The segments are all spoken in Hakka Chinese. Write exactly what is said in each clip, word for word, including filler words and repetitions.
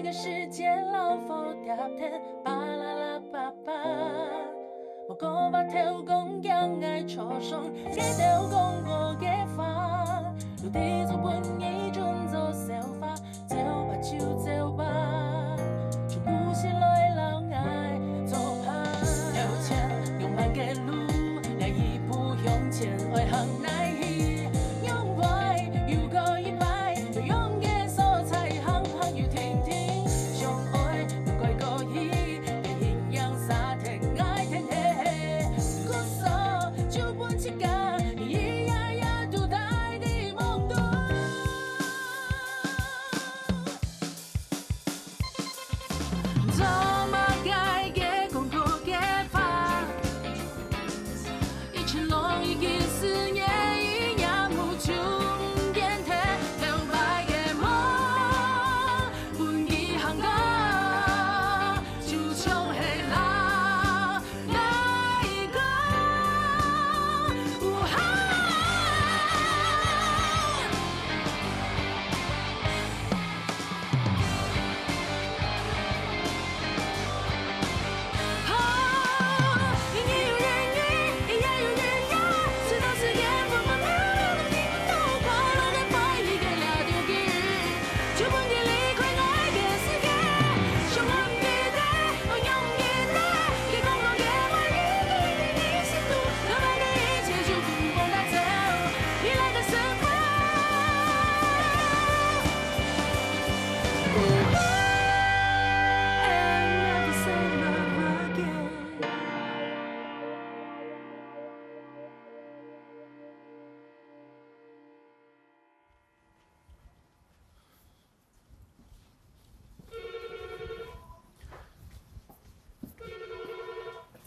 个時節老火貼天，巴啦啦叭叭。無講話頭講驚𠊎著傷，𠊎兜講過个話，有地做分你準做笑話，走吧就走吧，就不是來摎𠊎做伴。有錢用慢个路， 來一步向前，愛行哪去？用歪又過一擺，有用个所在行行又停停，相愛又過過去，來陰陽沙天愛天黑黑，故所就分自家，一夜夜都戴在夢中。 做麼个个講過个話，一直攏已經思念，一夜無終點，頭擺个夢，分佢行過，就像係老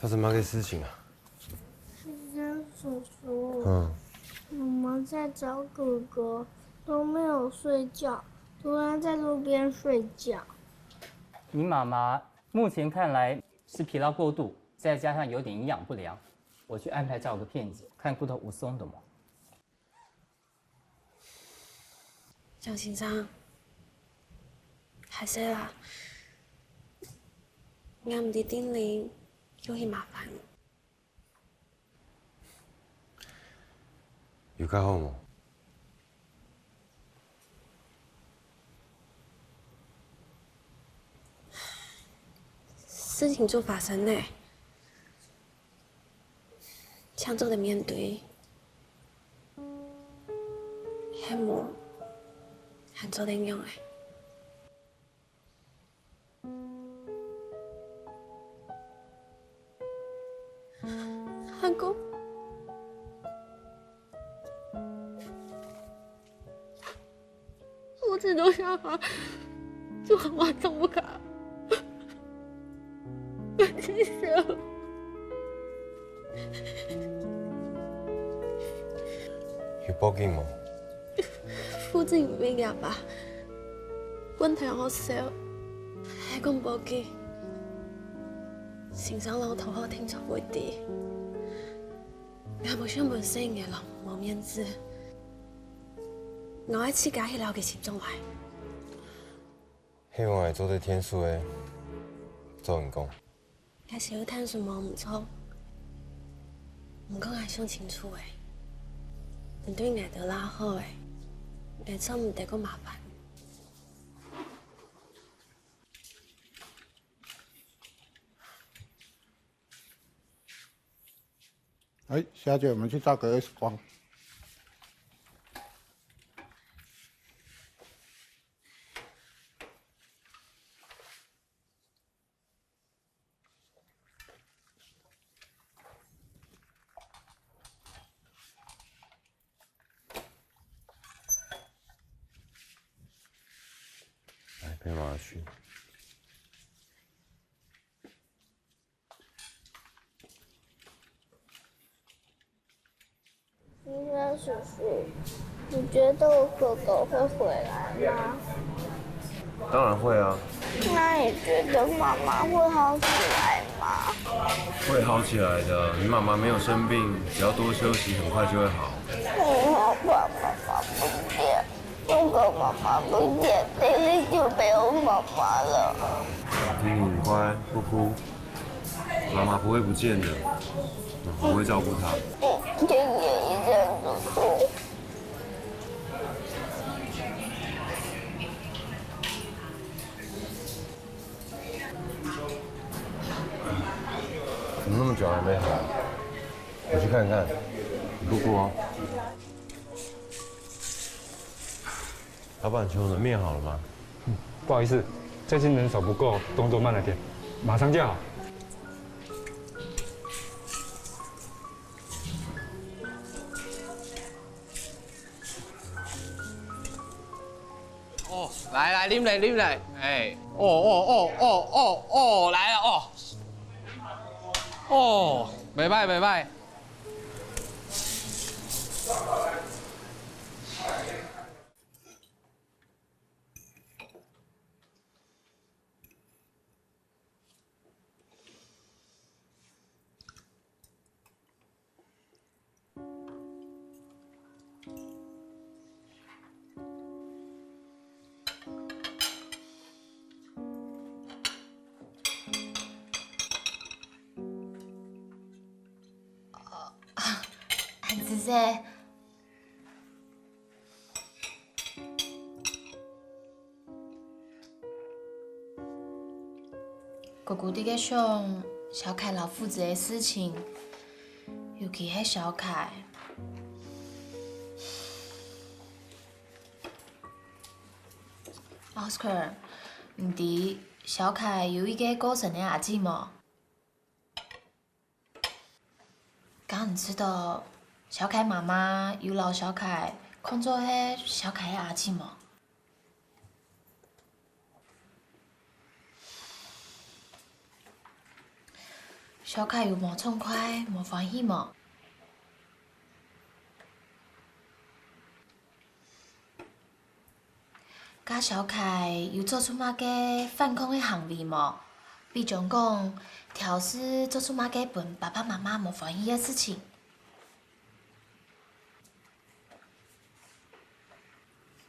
發生麼个事情啊？先生叔叔，嗯。媽媽在找哥哥，都沒有睡覺，都在路邊睡覺。你媽媽目前看來是疲勞過度，再加上有點營養不良，我去安排照個片子，看骨頭有鬆的無。 張先生，還係啦，𠊎毋知定定又去麻煩你。有較好無？事情就發生了。 正做得面對，係無還做得仰仔？阿公， 父親都下海，就喊我走不開。我氣死了。有報警無？父親毋會啊吧？問題好笑，還講報警。先生摎頭號聽著會知。 𠊎無想分細人仔落無面子，𠊎愛自家去摎佢尋轉來。希望𠊎做得𢯭手个，做毋過。𠊎係有𢯭手無毋著，毋過𠊎想清楚了，你對𠊎兜較好了，𠊎做毋得過麻煩。 哎，小姐，我們去照個X光。來，陪媽媽去。 醫生叔叔，你覺得我哥哥會回來嗎？當然會啊。那你覺得媽媽會好起來嗎？會好起來的，你媽媽沒有生病，只要多休息，很快就會好。我好怕媽媽不見。如果妈妈不见，弟弟就没有妈妈了。弟弟，你乖，不哭。妈妈不会不见的，我会照顾她。谢谢医生叔叔。怎么那么久还没好？我去看看。你不哭哦。老板，请问我的面好了吗？不好意思，最近人手不够，动作慢了点，马上就好。哦，來來，啉來啉來，哎，哦哦哦哦哦哦，來了哦，哦，袂歹袂歹。 恁仔細。哥哥在該想小凱摎父子个事情，尤其係小凱。Oscar，你知小凱有一個過身个阿姊無？ 該你知道，小凱媽媽有摎小凱看做係小凱个阿姊無？小凱有無暢快、無歡喜無？ 該小凱有做出麼个反抗个行為無？比將講，挑事做出麼个分爸爸媽媽無歡喜个事情。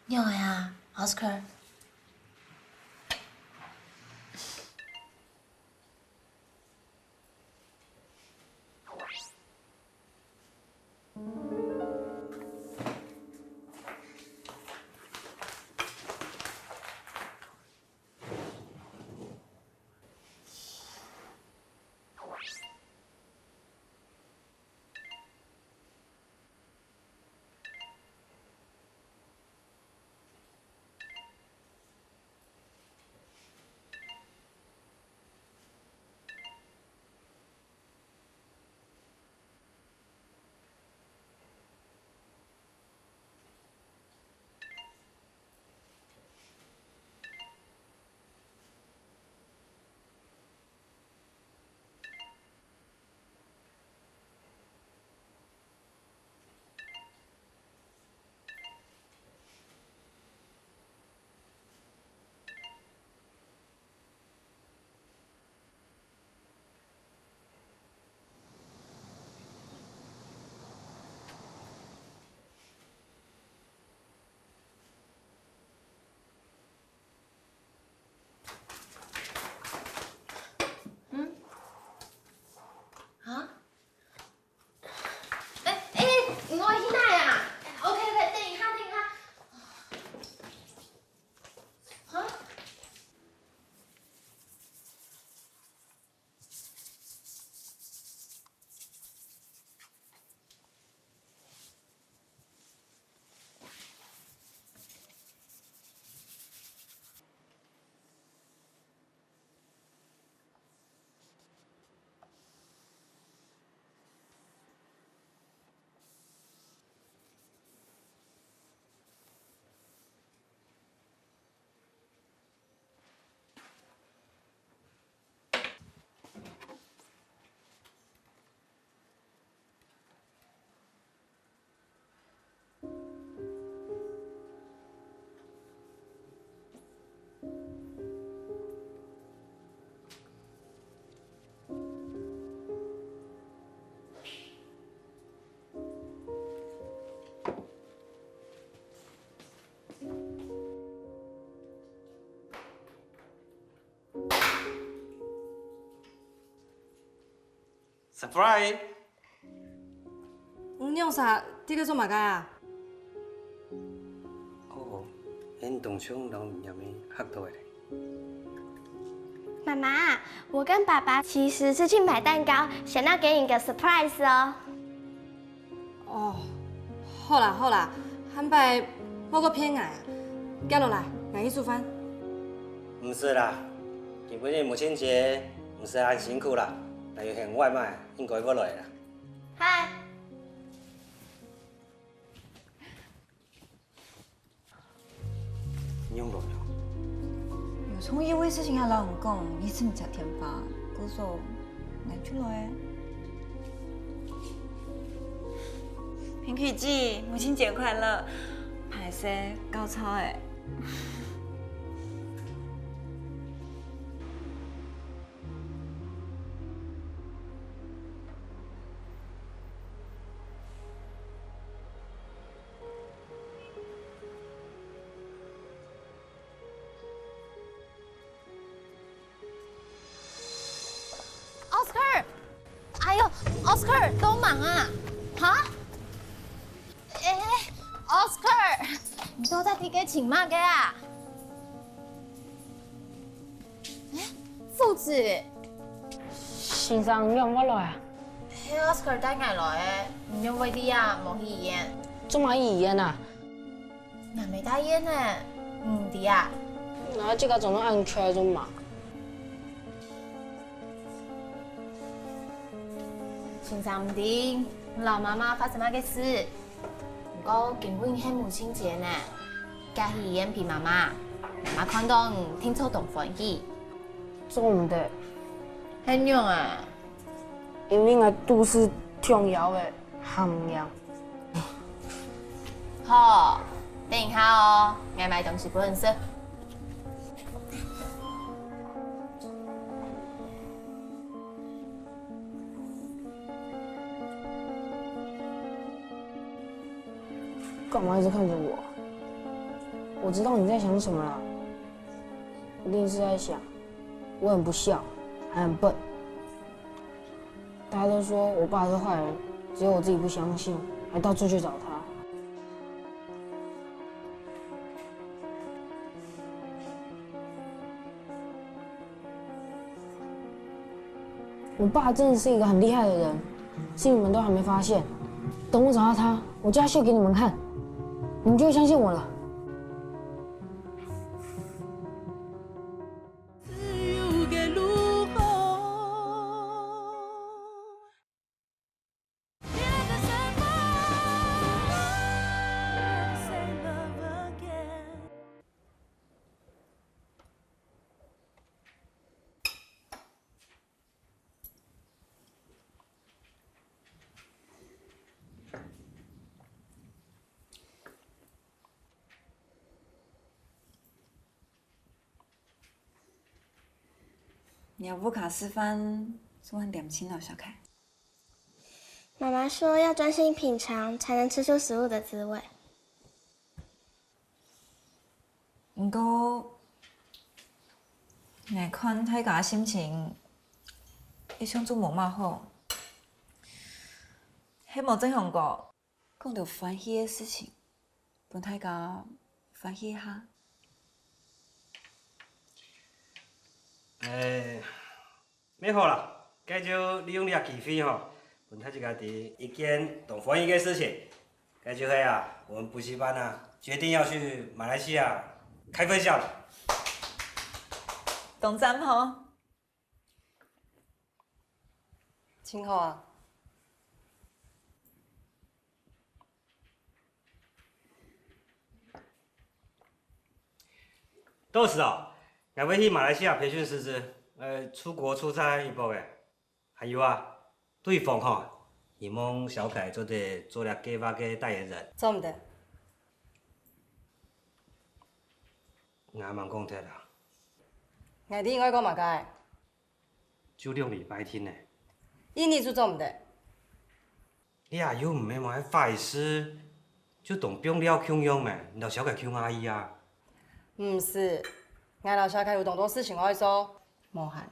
仰仔啊，Oscar？ Surprise！你兩儕在該做麼个啊？哦，𠊎當像摎你阿姆嚇著咧。媽媽，我跟爸爸其實是去買蛋糕，想要給你個surprise哦。哦，好啦好啦，下擺莫過騙𠊎啊！遽落來，𠊎去煮飯。毋使啦，今晡日母親節，毋使恁辛苦啦，𠊎有閒外賣，應該會來啦。嗨。 你用落了？有重要个事情愛摎你講，你正毋接電話，故所𠊎就來。平küü姊，母親節快樂！歹勢，搞錯欸。 Oscar！哎喲，Oscar，做麼个啊？哈？欸，Oscar，你到底在該尋麼个啊？欸，褲子。先生，你仰會來啊？係Oscar帶𠊎來个，你仰會知啊？無去醫院。做麼个醫院啊？ 𠊎無帶煙呢，你毋知啊？那自家裝到恁𤸁做麼个？先生毋知，你摎媽媽發生麼个事。毋過今晡日係母親節呢，遽去醫院陪媽媽，媽媽看著你定著當歡喜。做毋得。係仰啊？ 因為𠊎肚屎痛枵咧，還毋營。好，等一下哦，𠊎買東西分你食。幹嘛一直看著我？我知道你在想什麼啦，一定是在想我很不孝，還很笨。 大家都說我爸是壞人，只有我自己不相信，還到處去找他。我爸真的是一個很厲害的人，是你們都還沒發現。等我找到他，我就要秀給你們看，你們就會相信我了。你屋下食飯，做麼个恁恬靜哦，小凱？媽媽說要專心品嚐，才能吃出食物的滋味。毋過，𠊎看大家心情，一向就無麼好，係無正想講，講兜歡喜个事情，分大家歡喜一下。欸， 乜好啦，該就利用這機會吼，分大自家知一件當歡喜个事情。該就係啊，𠊎等補習班啊，決定要去馬來西亞開分校了。當讚吼！真好啊！ 到時哦，𠊎會去馬來西亞培訓師資，呃，出國出差一駁仔。還有啊，對方吼，希望小凱做得做這計畫个代言人。做毋得。𠊎吂講忒啊。𠊎知你愛講麼个。 就兩禮拜天呢。一日就做毋得。這又毋係麼个壞事，就當放尞共樣咩，你摎小凱共下去啊。毋使，𠊎摎小凱有當多事情愛做，無閒。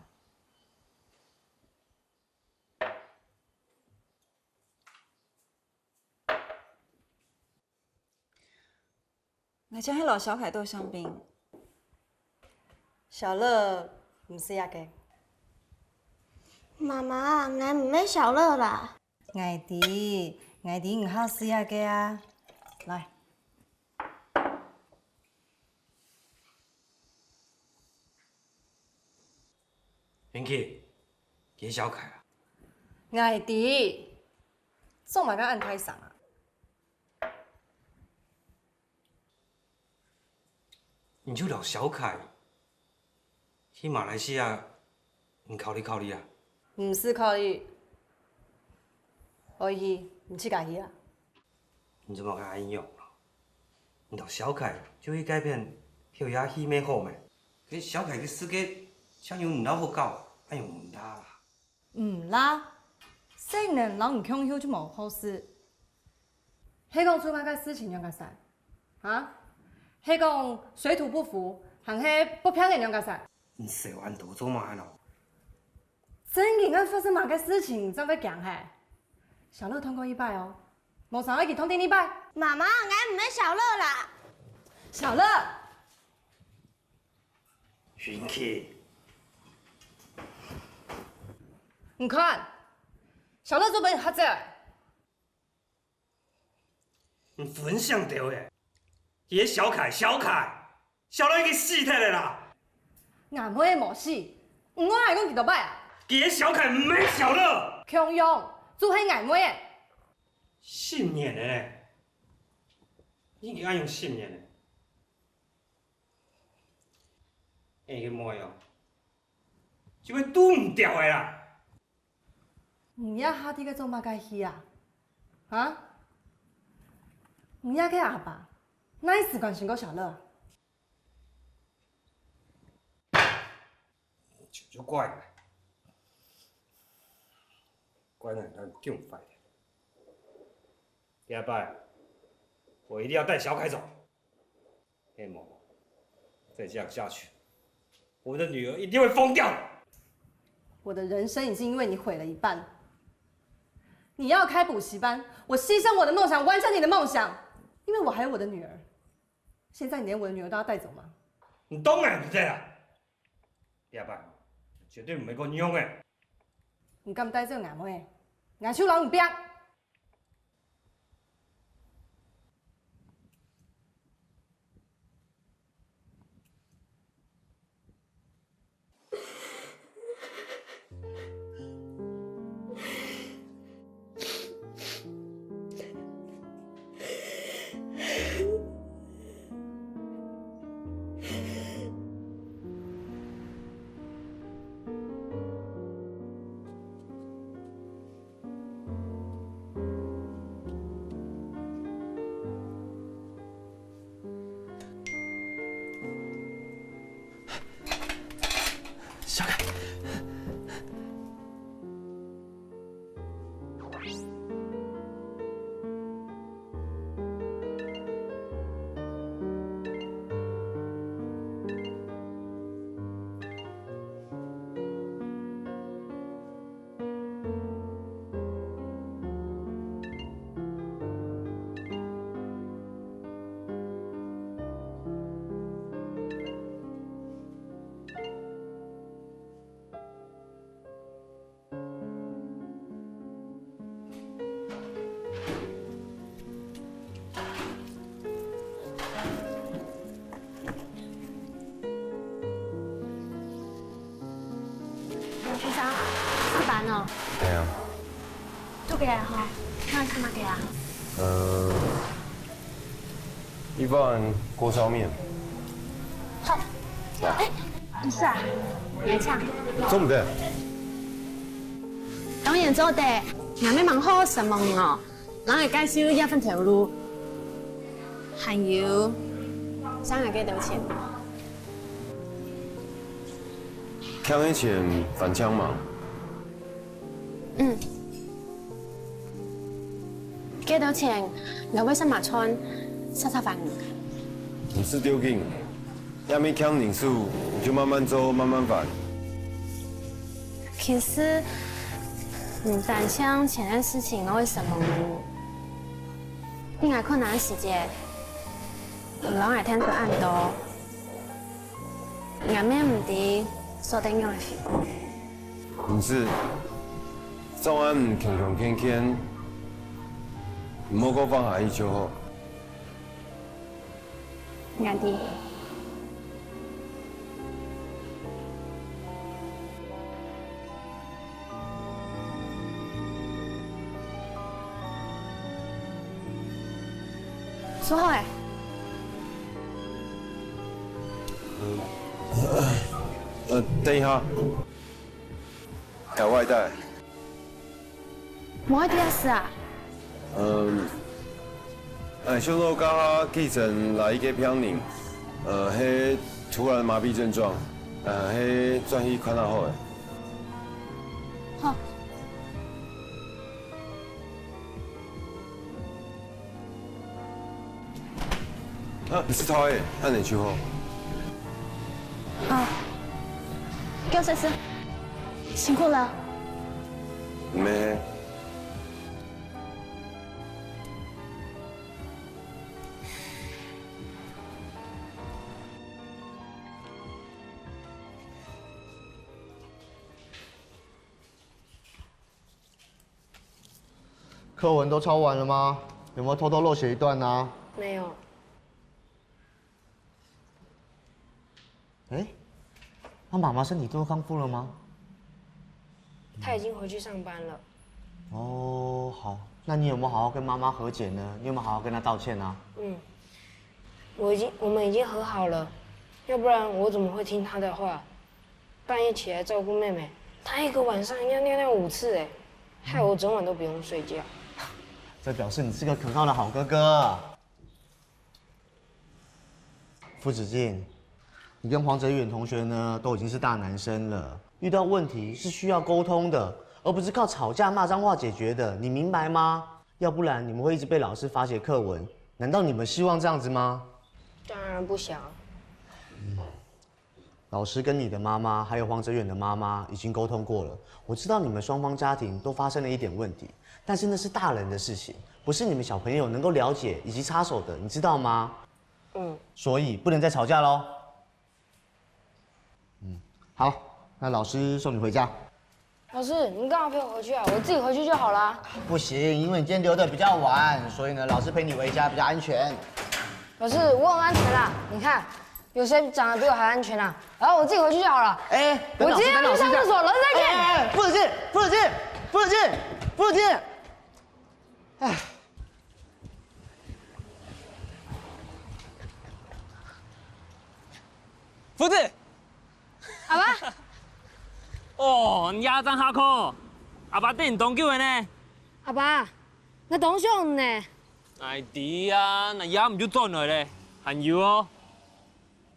𠊎正係摎小凱鬥相拚。小樂毋係這个。媽媽，𠊎毋係小樂啦。𠊎知，𠊎知你較係這个啊。來。 Winky，佢係小凱啊？𠊎知，做麼个恁大聲啊？你就摎小凱去馬來西亞，你考慮考慮啊？毋使考慮，愛去，你自家去啊！ 你做麼个恁樣啊？你摎小凱就去該片跳下去乜好咩？該小凱个世界像有你摎好搞，恁樣毋罅啦。毋罅？細人摎你共下就無好勢。係講出麼个事情仰結煞？哈？係講水土不服，還係不平等仰結煞？你想恁多做麼个呢？ 正經愛發生麼个事情正會驚嘿？小樂斷過一擺哦，無想愛佢斷第二擺。媽媽，𠊎毋係小樂啦。小樂！Winky，你看，小樂做分你嚇著。 你分享到欸！佢係小凱，小凱，小樂已經死忒了啦！𠊎妹仔無死，你愛𠊎講幾多擺啊？佢係小凱，毋係小樂！共樣，就係𠊎妹仔。十年了呢，你已經恁樣十年了，𠊎个妹哦，就會堵毋著了啦！ 你這下在該做麼个戲啊？哈？你這个阿爸，哪時關心過小樂啊？就就怪了，怪人家用壞的。第二擺，我一定要帶小凱走。 黑毛，再這樣下去，我的女兒一定會瘋掉的。我的人生已經因為你毀了一半。你要開補習班，我犧牲我的夢想，完成你的夢想，因為我還有我的女兒。現在你連我的女兒都要帶走嗎？你當然毋得啊！第二擺，絕對毋會過用的。你敢帶走𠊎妹，𠊎就摎你拚！ 小凱。 先生，上班哦。對啊。做个吼，那你幹嘛个啊？呃，一碗鍋燒麵。好。哎，不是啊，你來請。做毋得。當然做得，你還沒忙好，什麼哦？ 人會介紹這份頭路，還有，省了幾多錢？欠个錢還清無？嗯。幾多錢，𠊎會先麻煩煞煞還你。毋使著緊。 也無牽人手，你就慢慢做，慢慢還。其實，毋單淨錢个事情𠊎會失望，你還困難个時節，你摎𠊎聽出恁多，𠊎乜毋知做得仰仔回報。毋使，做恁強強健健，毋好過放下去就好。𠊎知。 做好欸。呃，等一下，還有外帶。無愛這事啊？嗯，哎，想到剛剛急診來一個病人，呃，係突然麻痺症狀，呃，係轉去看較好欸。好。 啊，你食頭欸，恁樣就好。啊，叫先生，辛苦了。毋會。 課文都抄完了嗎？有沒有偷偷漏寫一段啊？沒有。哎，那媽媽身體都康復了嗎？她已經回去上班了。哦，好，那你有沒有好好跟媽媽和解呢？你有沒有好好跟她道歉啊？嗯，我已經，我們已經和好了，要不然我怎麼會聽她的話？ 半夜起來照顧妹妹，她一個晚上要尿尿五次欸，害我整晚都不用睡覺。這表示你是個可靠的好哥哥。傅子敬，你跟黃哲遠同學呢，都已經是大男生了，遇到問題是需要溝通的，而不是靠吵架罵髒話解決的，你明白嗎？要不然你們會一直被老師罰寫課文，難道你們希望這樣子嗎？當然不想。 老師跟你的媽媽，還有黃哲遠的媽媽已經溝通過了。我知道你們雙方家庭都發生了一點問題，但是那是大人的事情，不是你們小朋友能夠了解以及插手的，你知道嗎？嗯。所以不能再吵架咯。嗯，好，那老師送你回家。 老師，你幹嘛陪我回去啊？我自己回去就好啦。不行，因為你今天留得比較晚，所以呢，老師陪你回家比較安全。老師，我很安全啦，你看，有誰長得比我還安全啊？然後我自己回去就好了。哎，等老師，我今天要去上廁所，等老師一下。老師再見。哎，哎，哎，傅子敬，傅子敬，傅子敬，哎。 傅子敬！阿爸！哦，你也正下課，阿爸等你當久了呢。阿爸，𠊎當想你呢。𠊎知啊，𠊎也毋就轉來咧，還有哦，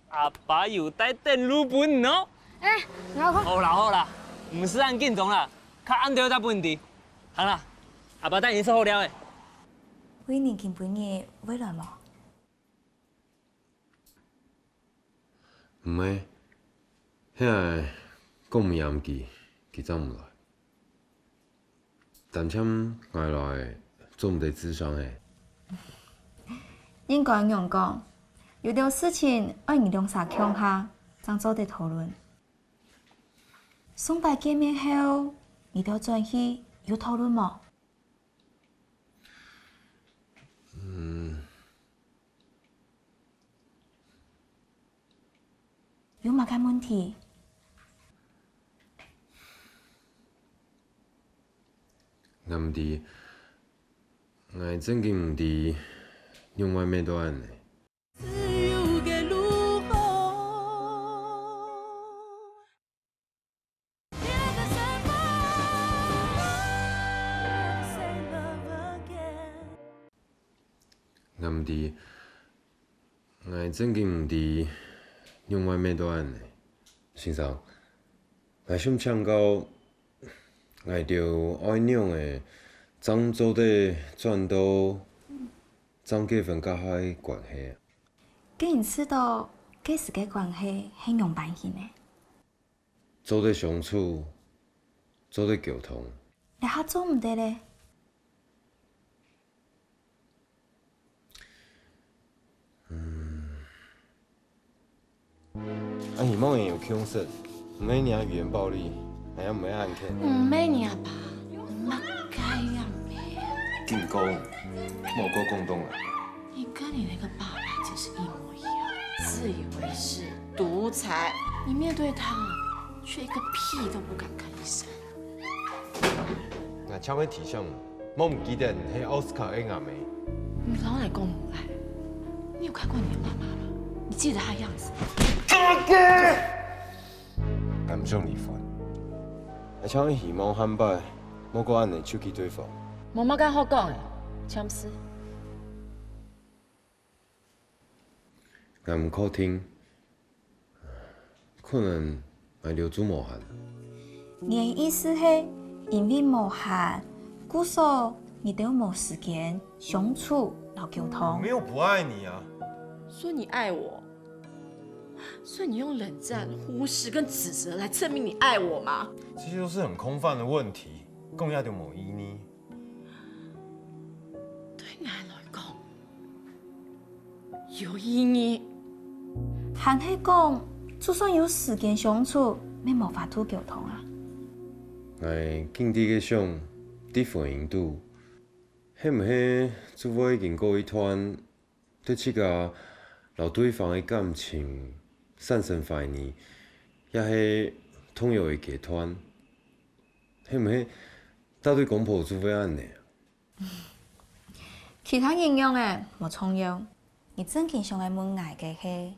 阿爸有帶等路分你哦。哎，你好看。好啦好啦，毋使恁緊張啦，較晏兜再分你知。行啦，阿爸帶你去食好料咧。慧玲今晡日會來無？ 毋會，係𠊎講毋厭佢，佢正毋來。擔心𠊎來做毋得諮商係？應該恁樣講，有兜事情愛你兩儕共下，正做得討論。上擺見面後，你兜轉去有討論無？嗯， 有麼个問題？𠊎毋知，𠊎正經毋知，仰會搣到恁呢。 𠊎毋知，𠊎正經毋知，仰會搣到恁呢。先生，𠊎想請教，𠊎兜愛仰仔正做得轉到正結婚該下个關係啊？該你試著該時个關係係仰般形呢？ 做得相處，做得溝通。這下做毋得咧。嗯，啊，希望會有共識，毋係你語言暴力，還有毋係案件。毋係你阿爸，麼个樣咩？緊講，莫過廣東話。你跟你那個爸爸真是一模一樣，自以為是，獨裁。你面對他，卻一個屁都不敢吭一聲。 𠊎正會提醒你，莫毋記得你係奧斯卡个阿姆。你老來講無賴，你有看過你的媽媽嗎？你記得她的樣子？敢想離婚？𠊎正會希望下擺莫過恁樣就去對方。無麼个好講个，簽字。𠊎毋確定。 可能𠊎兜就無閒。你个意思係，因為無閒，故所你兜無時間相處摎溝通？我沒有不愛你啊。說你愛我，所以你用冷戰、忽視跟指責來證明你愛我嗎？這些都是很空泛的問題，講也都無意義。對𠊎來講， 有意義。還係講，就算有時間相處，乜無法度溝通啊？𠊎緊直个想，在婚姻肚，係毋係就會經過一段，對自家摎對方个感情產生懷疑，也係動搖个階段？係毋係逐對公婆就會恁樣？ 其他人仰仔無重要，你正經想愛問𠊎个係，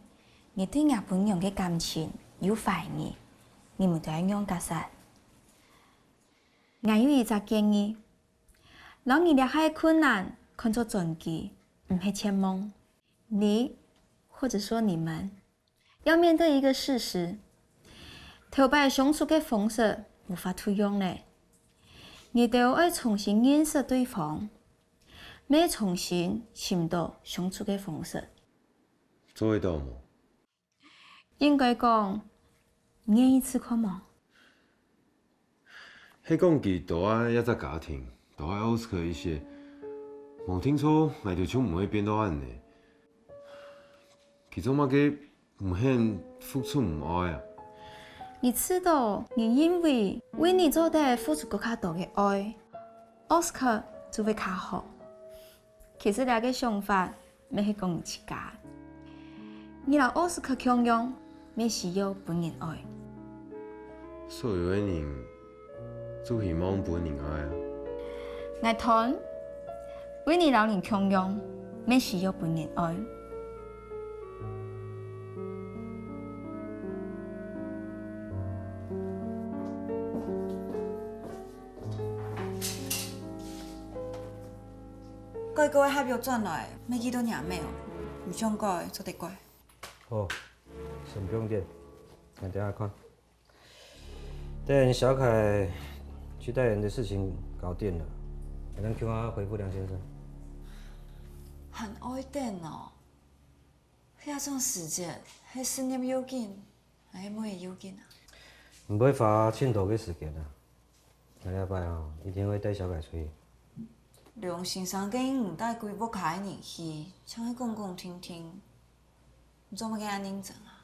你對若餔娘个感情有懷疑，你毋就愛仰結煞？𠊎有一隻建議，摎你這下个困難看做轉機，毋係絕望。你，或者說你們， 要面對一個事實，頭擺相處个方式無法度用了，你兜愛重新認識對方，乜重新尋著相處个方式。做得到無？應該講，你願意試看無？ 係講佢多愛這隻家庭，多愛奧斯卡一些，無定著𠊎兜就毋會變到恁樣。佢做麼个毋肯付出毋愛啊？你知著，你認為為你做得付出過較多个愛，奧斯卡就會較好。 其實這個想法乜係講你自家。你摎奧斯卡共樣，乜需要分人愛。所有个人就希望分人愛啊。𠊎斷，為你摎人共樣，乜需要分人愛。 改過个合約轉來，乜寄到若名哦。毋想改，做得改。好，先毋用緊，𠊎等下看。等小凱去代言的事情搞定了，咱共下回覆梁先生。還愛等哦？這種時節，係事業要緊，還係妹仔要緊啊？毋會花盡多个時間啊。 下禮拜哦，一定會帶小凱出去。梁先生建議你帶歸屋下个人去，像係講講聽聽，你做麼个恁認真啊？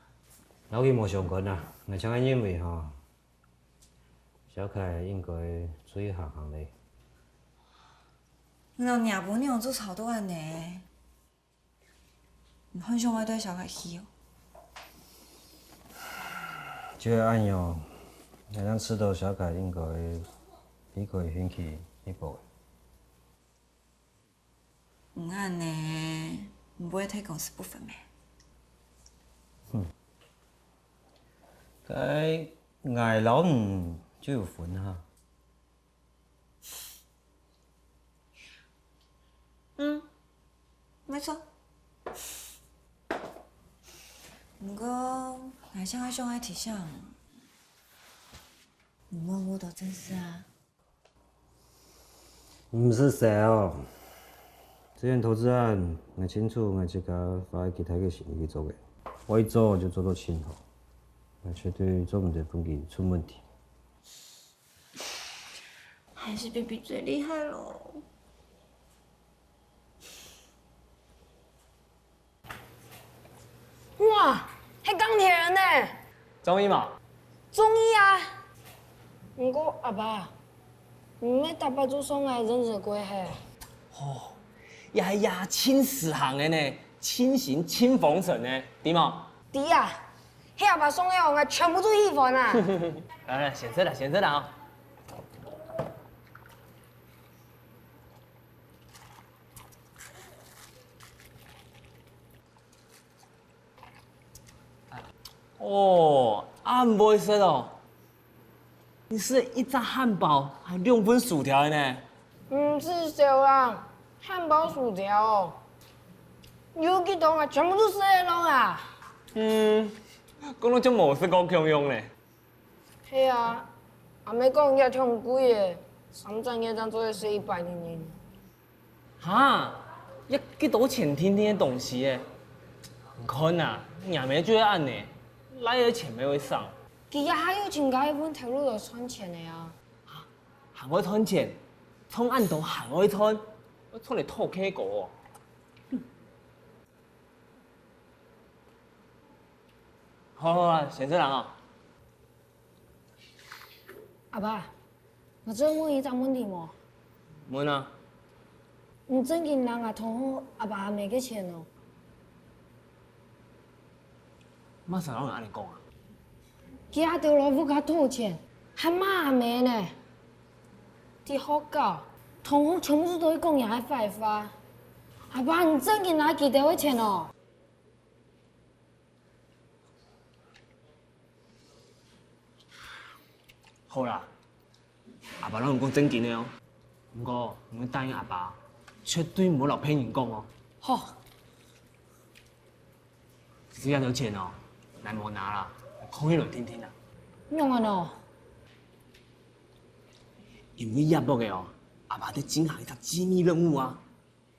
摎佢無相關啊，𠊎像係認為吼，小凱應該出去行行咧。你摎若餔娘就吵到恁樣， 你還想愛帶小凱去哦？就係恁樣，𠊎正知著小凱應該比較有興趣一步。你恁樣，毋會忒公私不分咩？哼，該𠊎摎你就有分哈。 嗯，沒錯。毋過，𠊎想愛想愛提醒，你莫誤會正事啊。毋使愁，這件投資案，𠊎清楚𠊎自家花幾大个心力去做个，𠊎一做就做到盡好，𠊎絕對做毋得分佢出問題。 還是baby最厲害囉。哇，係鋼鐵人呢。中意無？中意啊！毋過阿爸，你毋係逐擺就送𠊎忍者龜係？哦，這係這盡時行个呢，盡新盡風神呢，知無？知啊，係阿爸送个哦，𠊎全部都喜歡啊！來來，先食啦，先食啦哦！ 哦，恁會食哦！你食一隻漢堡，還兩份薯條呢？毋使愁啦，漢堡薯條哦，有幾多啊，全部都食得落啊！嗯，講到像無食過共樣呢。係啊，阿姆講這忒貴了，三隻月正做得食一擺定定。 哈，這幾多錢定定个東西欸！你看啊，若姆就係恁呢，哪有錢會省？佢也還有尋加一份頭路來賺錢个啊！還愛賺錢？賺恁多還愛賺？愛賺來討契哥哦！好好啊，先生啊！ 阿爸，𠊎做得問一隻問題無？問啊！你正經拿𠊎同學阿爸阿姆个錢哦？麼儕摎你恁呢講啊？佢兜來屋下討錢，還罵阿姆呢！在學校，同學全部都會講若个壞話。阿爸，你正經拿佢兜个錢哦？ 好啦，阿爸摎你講正經个哦。毋過你愛答應阿爸，絕對毋好摎別人講哦。好。其實這兜錢哦，𠊎無拿啦，空運來定定啦。仰般哦？因為這駁仔哦，阿爸在進行一隻機密任務啊。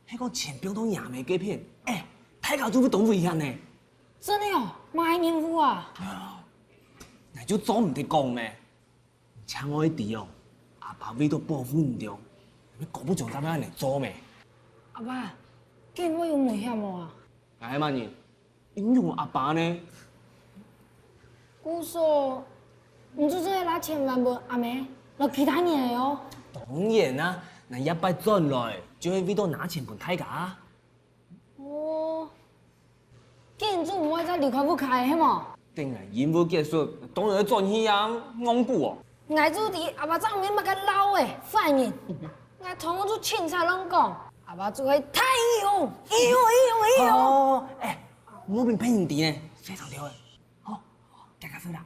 係講錢放到若姆該片，欸，大家就會當危險呢。真个哦，麼个任務啊？𠊎就做毋得講咩。你正愛知哦，阿爸為著保護你兜，𠊎哥不將正會恁呢做咩？阿爸，該會有危險無啊？𠊎係麼人？ 仰有阿爸呢？故所，你就做得拿錢還分阿姆，摎其他人仔哦。當然啊，𠊎這擺轉來，就係為著拿錢分大家啊。哦，該你就毋會再離開屋下了，係無？等𠊎任務結束，當然愛轉去啊，戇牯哦。𠊎就知阿爸正毋係麼个老仔，壞人。𠊎同學就清採亂講，阿爸就係大英雄，英雄，英雄，英雄。哦，欸， 莫分別人知呢，細聲兜仔。好，大家食啦，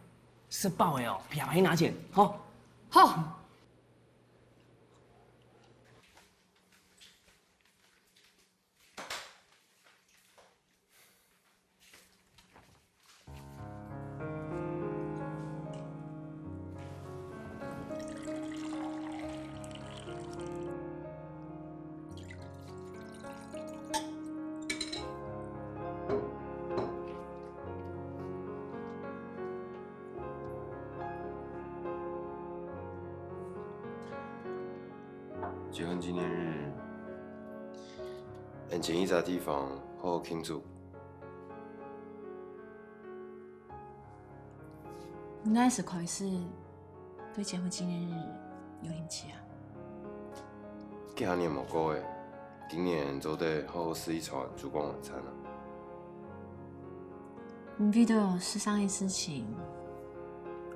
食飽了哦，陪阿爸去拿錢，好。好。 結婚紀念日，𠊎等尋一隻地方好好慶祝。 你哪時開始對結婚紀念日有興趣啊？幾下年無過了，今年做得好好食一餐燭光晚餐啊！你為著食生理事情，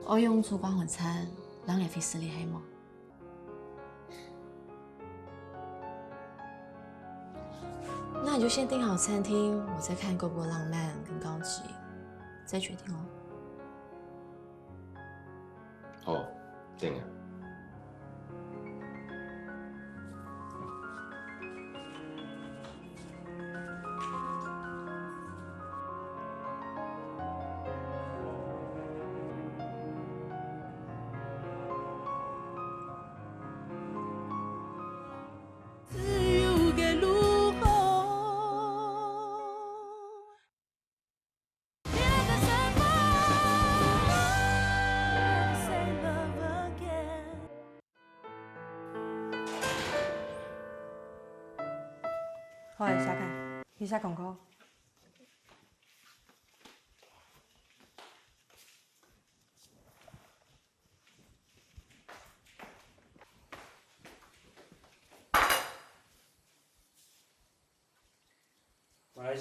愛用燭光晚餐，讓你費事哩係無？ 那你就先訂好餐廳，我再看夠不夠浪漫跟高級，再決定哦。好，訂啊。 好，下看，以下廣告。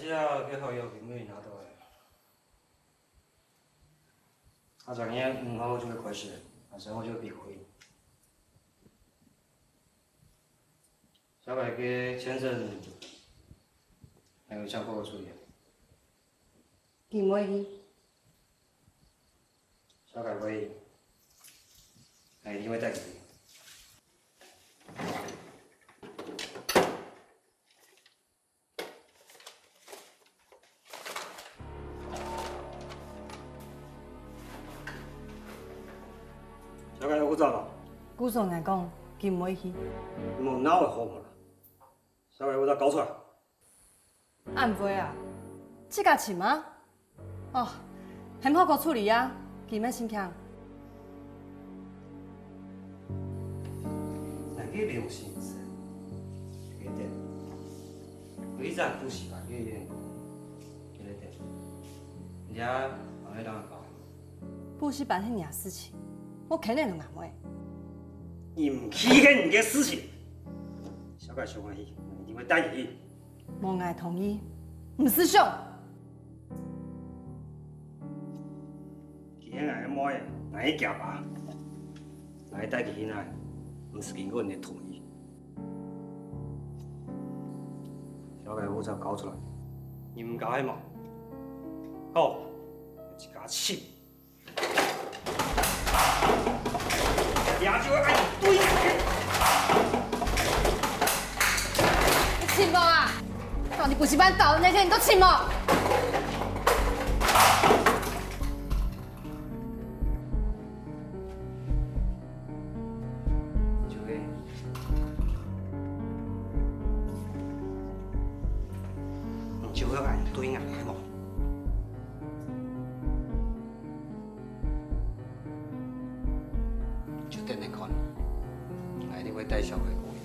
這个合約今晡日拿到个。啊，昨日五號就會開始，啊，三號就會批予你。小白个簽證，還有相關个處理啊。今晡日。小白會，𠊎一定會帶佢去。 小白有護照無？故所𠊎講，今晡日。你莫鬧个好無啦？小白護照交出來！恁會啊？自家尋啊？哦，還毋好過處理啊，佢乜心強。𠊎个良心在，對不對？ 為一隻補習班个員工，對不對？人家還會當人包。補習班係你个事情，𠊎肯定同阿妹。你毋去係你个事情，小白想愛去，一定會帶你去。無𠊎同意，毋使想。 佢係𠊎个妹仔，𠊎个阿爸，𠊎帶佢去哪，毋使經過你个同意。小白護照交出來，你毋交係無？好，自家尋。這就愛對。你尋無啊？到底補習班搞个那些你都尋無？ 就會，你就會恁對𠊎，係無？就等等看，𠊎一定會帶小白過去。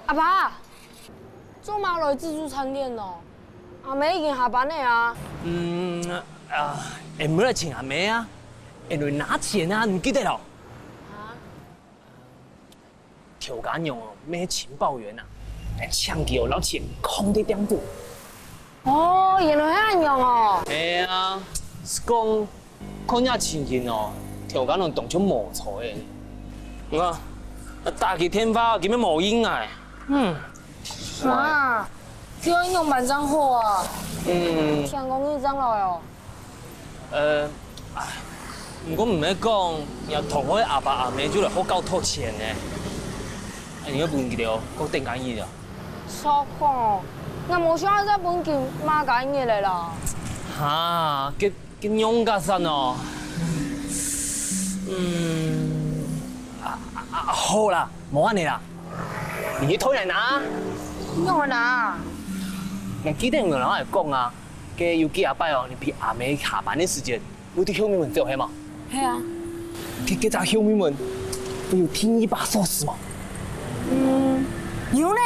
阿爸，做麼个來自助餐店呢？阿姆已經下班了啊。嗯，啊，𠊎毋會來尋阿姆啊，𠊎來拿錢啊，你記得無？啊？頭家娘哦，乜係情報員啊，𠊎請佢哦，摎錢囥在店肚。 哦，原來係恁樣哦。係啊，係講看這情形哦，頭家娘當像無錯誒。你看，打佢電話，佢乜無應𠊎。嗯。啊，這愛仰般正好啊？嗯。聽講你正來哦。呃，唉，毋過毋係講，若同學阿爸阿姆就來學校討錢呢。哎，你愛分佢兜，過等間日啊。 錯吼，𠊎無想愛再分佢罵該日了啦。哈，該，該仰結煞哦？嗯，啊，啊，啊，好啦，無恁樣啦，你去討來拿。仰仔拿？𠊎記得你有摎𠊎講啊，該有幾下擺哦，你陪阿姆下班个時間， 有對後尾門走係無？係啊。該，該隻後尾門，有第二把鎖匙無？嗯，有呢。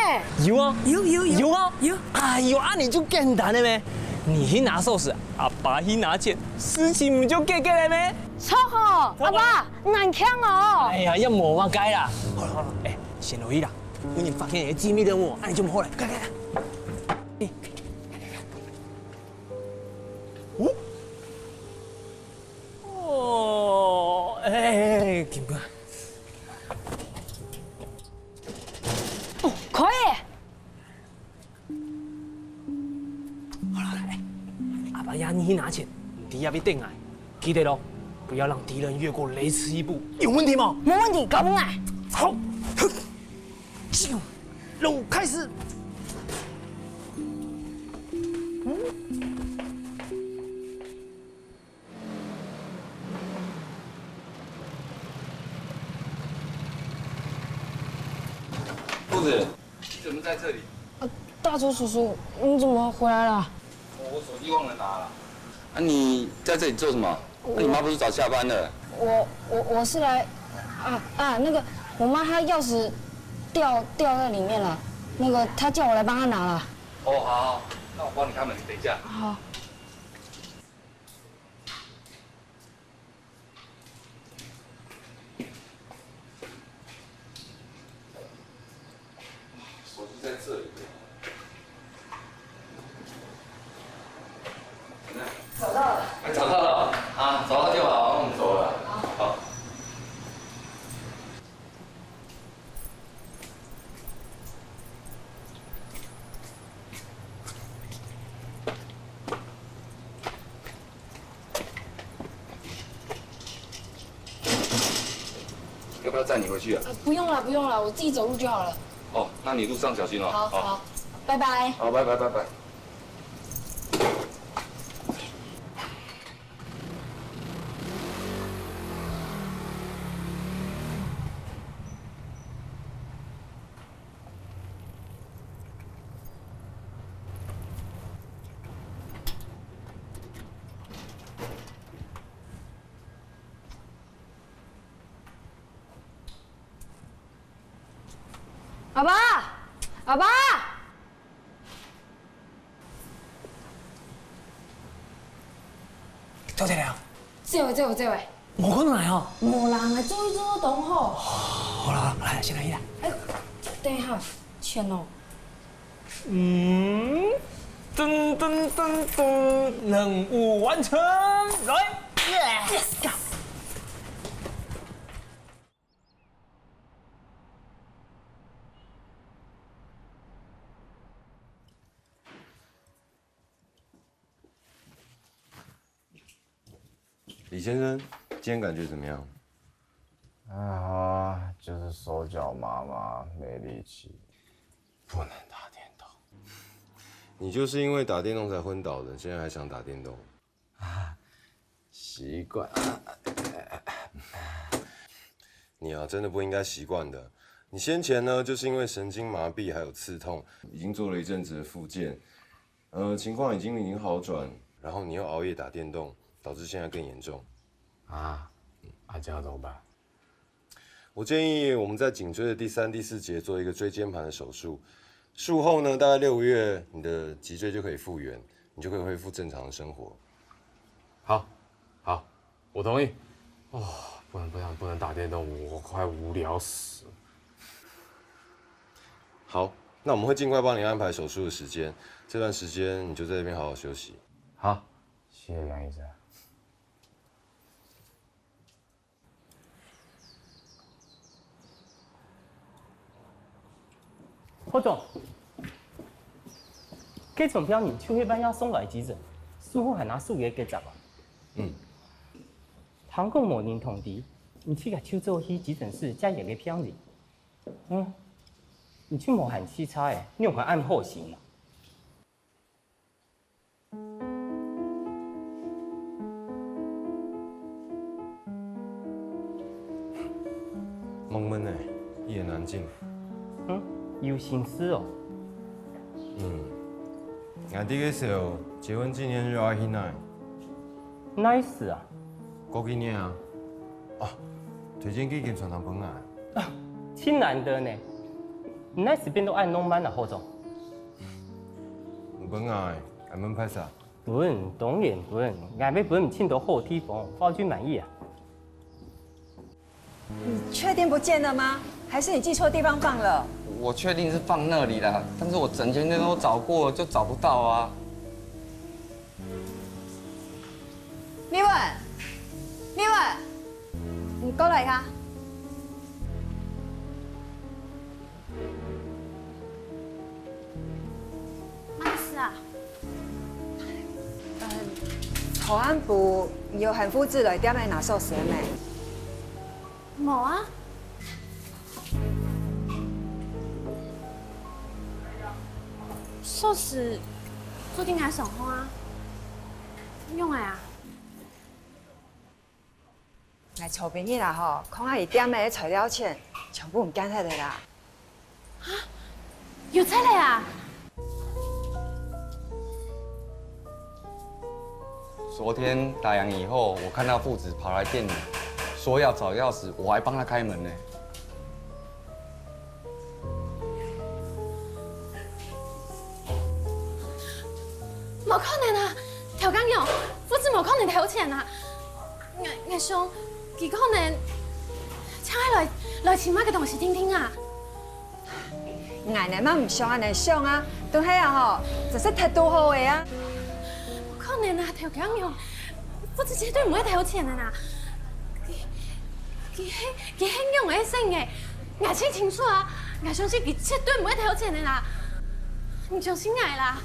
有啊。有，有，有。有啊。有。哎喲，恁樣就簡單了咩？你去拿鎖匙，阿爸去拿錢，事情毋就解決了咩？著吼，阿爸，恁慶哦。哎呀，也無麼个啦。好了好了，哎，先落去啦，有人發現你个機密任務，恁樣就毋好了。快快快。哎。 哦？哦，哎，金哥。哦，可以。你拿钱，你第一位等来，记得哦，不要让敌人越过雷池一步，有问题吗？没问题，交分我。好，任务开始。兔子，你怎么在这里？呃，大周叔叔，你怎么回来了？我我手机忘了拿了。啊，你在这里做什么？那你妈不是早下班了？我我我是来，啊啊，那个，我妈她钥匙掉掉在里面了，那个她叫我来帮她拿了。哦，好，好，那我帮你开门，等一下。好。 手机在这里。怎么样？找到了。哎，找到了啊，找到就好，那我们走了。好。好。 要不要载你回去啊？呃，不用了，不用了，我自己走路就好了。哦，那你路上小心哦。好，好。好，拜拜。好，拜拜，拜拜。 阿爸，阿爸！走起来啊！走啊，走啊，走啊！无看到来哦。无啦，𠊎做一做同好。好啦，来，先来一啦。哎，等一下，钱哦。嗯，噔噔噔噔，任务完成，来，耶！Yes！李先生，今天感觉怎么样？啊，就是手脚麻麻，没力气。不能打电动。你就是因为打电动才昏倒的，现在还想打电动？啊，习惯。你啊，真的不应该习惯的。你先前呢，就是因为神经麻痹还有刺痛，已经做了一阵子的复健，呃，情况已经已经好转，然后你又熬夜打电动，导致现在更严重。啊，啊，这样怎么办？我建议我们在颈椎的第三、第四节做一个椎间盘的手术，术后呢，大概六个月，你的脊椎就可以复原，你就可以恢复正常的生活。好，好，我同意。哦，不能不能不能打电动，我快无聊死了。好，那我们会尽快帮你安排手术的时间，这段时间你就在这边好好休息。好，谢谢杨医生。 何总，該張病人就係半夜送來急診，術後還拿手機結紮啊？嗯。聽講無人通知，你自家就走去急診室接一個病人。嗯，你就無閒洎杈仔，你仰會恁好心啊？ 悶悶仔，一言難盡。嗯，有心事哦。嗯，𠊎知个時候，結婚紀念日愛去哪？哪時啊？過幾日啊。哦，推薦幾間餐廳分𠊎。真難得呢。你哪時變到恁浪漫啊，何總？分𠊎，𠊎問派啥？ 分，當然分，𠊎會分你盡多好地方，包君滿意啊。你确定不见了吗？还是你记错地方放了？我确定是放那里啦，但是我整间店都找过了，就找不到啊。米文，米文，你过来一下。 麼事啊？嗯，昨暗晡你有喊父子來店仔拿鎖匙个無？無啊。鎖匙做在𠊎床項啊。仰仔啊？ 𠊎昨晡日啊吼，看下你店仔个材料錢，全部毋見忒了啦。啊，有忒了啊？昨天打烊以後，我看到父子跑來店裡，說要找鑰匙，我還幫他開門呢。 無可能啊！頭家娘，父子無可能偷錢啊！𠊎，𠊎想，佢可能淨係來，來尋麼个東西定定啊！𠊎呢嘛毋想恁仔想啊，但係啊吼，真係忒堵好了啊！無可能啊，頭家娘，父子絕對毋會偷錢个啦！佢，佢係 佢係仰仔个性个，𠊎盡清楚啊！𠊎相信佢絕對毋會偷錢个啦！你相信𠊎啦！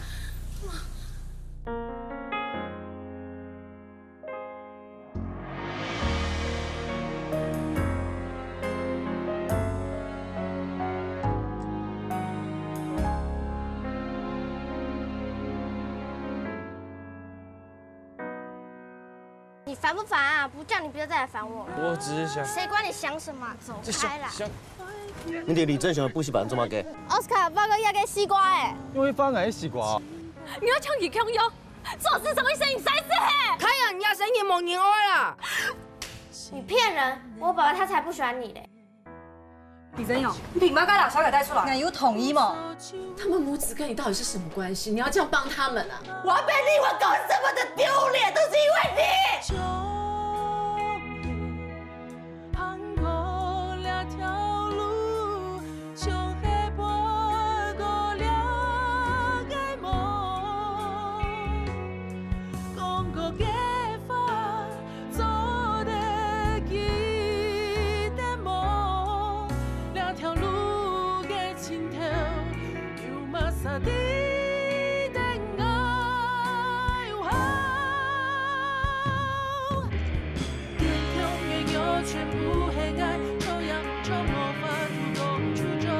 你煩不煩啊？不叫你不要再來煩我了。我只是想，誰管你想什麼啊？走開啦！你佇李正雄个補習班做麼个？奧斯卡，報告這个西瓜欸！你會發𠊎个西瓜啊？你愛像佢共樣，做事總會生你倈仔嘿！開啊，你个生意無人愛啦！你騙人！我爸爸他才不喜歡你嘞！ 李正勇，你憑麼个摎小姐帶出來？𠊎有同意無？他們母子跟你到底是什麼關係？你要這樣幫他們啊？我要被立委搞這麼的丟臉，都是因為你！講過个話， 做得記得無？這條路个盡頭，有麼儕值得𠊎有好？天空个月全部係𠊎，照樣照無法度講出嘴。